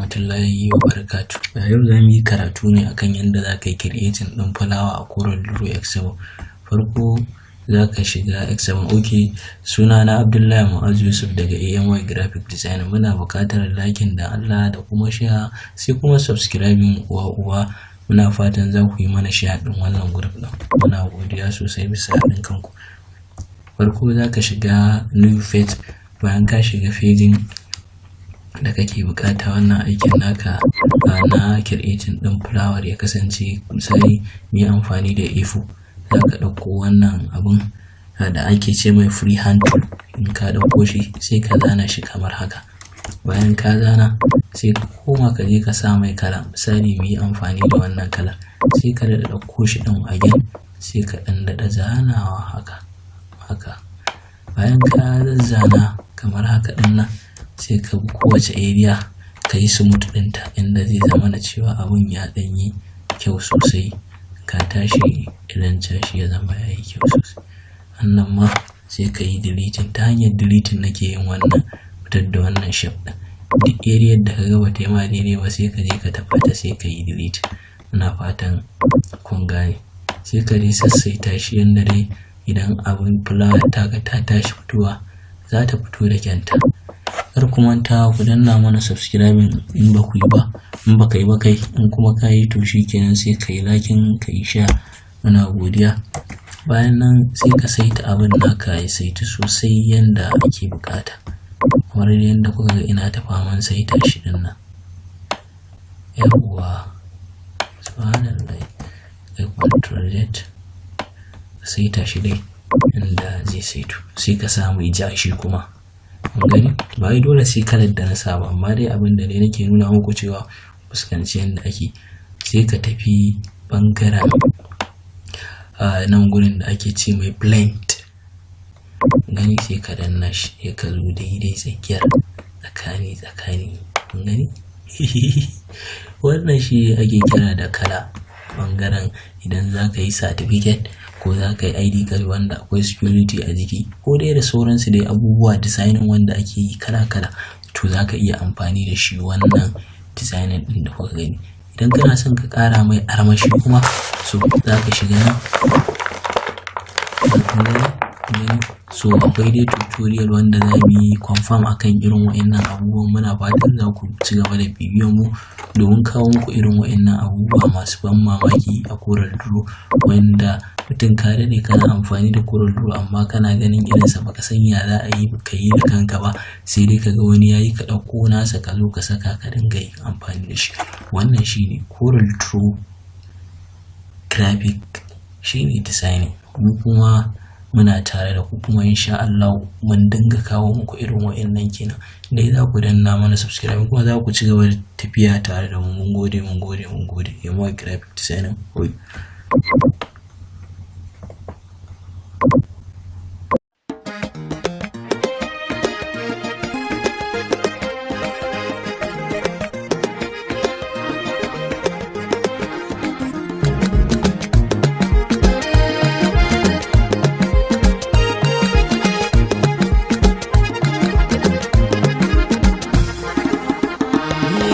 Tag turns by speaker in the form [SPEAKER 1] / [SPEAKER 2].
[SPEAKER 1] Rahmatullahi wa barakatuh. A yau za mu yi karatu ne akan yadda za ka yi creating ɗin fulawa a Corel Draw X7. Farko za ka shiga X7. Ok, suna na Abdullahi Mu'azu Yusuf daga AMY Graphic Design. Muna buƙatar liking da Allah da kuma share, sai kuma subscribing, uwa uwa. Muna fatan za ku yi mana share ɗin wannan group ɗin. Muna godiya sosai bisa haɗin kanku. Farko za ka shiga new page. Bayan ka shiga page ɗin da kake bukata wannan aikin naka na creating ɗin fulawar ya kasance, misali mu yi amfani da A4, za ka ɗauko wannan abun da ake ce mai free hand tool. In ka ɗauko shi, sai ka zana shi kamar haka. Bayan ka zana, sai ka koma ka je ka sa mai kala. Misali, mu yi amfani da wannan kala. Sai ka daɗa ɗauko shi ɗin again, sai ka ɗan daɗa zanawa haka haka. Bayan ka zazzana kamar haka ɗin nan, sai ka bi kowace area ka yi smooth ɗinta inda zai zama na cewa abun ya ɗan yi kyau sosai. Ka tashi idan tashi ya zama ya yi kyau sosai. Wannan ma sai ka yi deleting. Ta hanyar deleting nake yin wannan, fitar da wannan shape ɗin. Duk area da ka ga bata yi ma daidai ba, sai ka je ka taɓa ta, sai ka yi delete. Ina fatan kun gane. Sai ka dai sassaita shi yanda dai idan abun fulawar taka ta tashi fitowa, za ta fito da kyanta. Kar ku manta ku danna mana subscribing in ba ku yi ba, in ba ka yi ba kai, in kuma ka yi, to shikenan, sai ka yi liking, ka yi share. Muna godiya. Bayan nan sai ka saita abin naka ya saitu sosai yanda ake bukata. Kamar yadda kuka ga ina ta faman saita shi ɗin nan. Yawwa, subhanallah. Kai Control Z, ka saita shi dai inda zai saitu. Sai ka sa mai ja shi kuma. Kun gani? Ba wai dole sai kalar da na sa ba, amma dai abin da dai nake nuna muku cewa fuskanci yanda ake. Sai ka tafi ɓangaren nan gurin da ake ce mai blend. Gani, sai ka danna shi, sai ka zo daidai tsakiyar tsakani tsakani. Kun gani? Wannan shi ake kira da kala. Ɓangaren idan za ka yi certificate ko za ka yi ID card wanda akwai security a jiki ko dai da sauransu dai, abubuwa designing wanda ake yi kala kala, to za ka iya amfani da shi wannan designing ɗin da kuka gani. Idan kana son ka ƙara mai armashi kuma, so za ka shiga nan. Kun gani? Kun gani? So akwai dai tutorial wanda za mu yi confirm akan irin waɗannan abubuwan. Muna fatan za ku ci gaba da bibiyan mu domin kawo muku irin waɗannan abubuwa masu ban mamaki a Corel Draw, wanda mutum ka daɗe kana amfani da Corel Draw amma kana ganin irinsa ba ka san ya za a yi ka yi da kanka ba, sai dai ka ga wani ya yi, ka ɗauko nasa ka zo ka saka ka dinga yin amfani da shi. Wannan shine Corel Draw graphic, shine designing. Mu kuma muna tare da ku, kuma insha Allahu mun dinga kawo muku irin waɗannan kenan. Dai za ku danna mana subscribe kuma za ku ci gaba da tafiya tare da mu. Mun gode, mun gode, mun gode. AMY Graphic Designing. Oi.